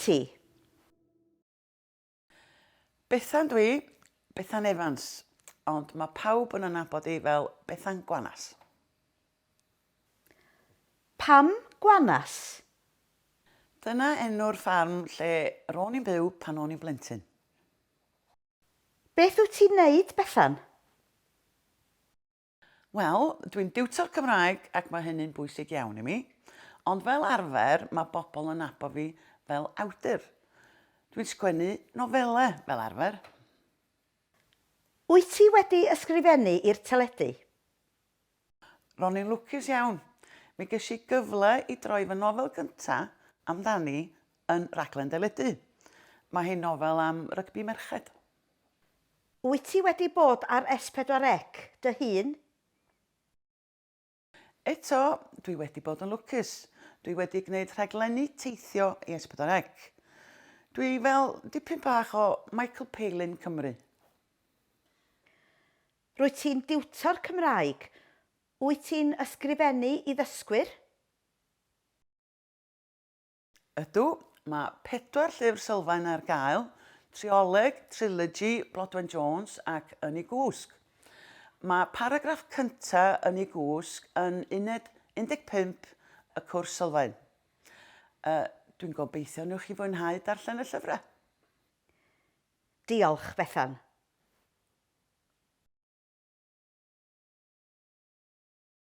ti? Bethan dwi, Bethan Evans, ond mae pawb yn 'y nabod i fel Bethan Gwanas. Pam Gwanas? Dyna enw'r ffarm lle ro'n i'n byw pan o'n i'n blentyn. Beth wyt ti'n wneud, Bethan? Wel, dwi'n diwtor Cymraeg ac mae hynny'n bwysig iawn i mi, ond fel arfer mae bobl yn nabod fi fel awdur. Dwi'n sgwennu nofelau fel arfer. Wyt ti wedi ysgrifennu i'r teledu? Ro'n i'n lwcus iawn. Mi ges i gyfle i droi fy nofel gynta' amdani yn raglen deledu. Mae hi'n nofel am rygbi merched. Wyt ti wedi bod ar S4C dy hun? Eto, dwi wedi bod yn lwcus. Dwi wedi gwneud rhaglenni teithio i S4C. Dwi fel dipyn bach o Michael Palin Cymru. Rwyt ti'n diwtor Cymraeg. Wyt ti'n ysgrifennu i ddysgwyr? Ydw, mae pedwar llyfr sylfaen ar gael, Trioleg, Trilogy, Blodwen Jones ac Yn ei Gwsg. Mae paragraff cynta Yn ei Gwsg yn uned 15 y cwrs sylfaen. Uh, dwi'n gobeithio newch chi fwynhau darllen y llyfrau. Diolch, Bethan.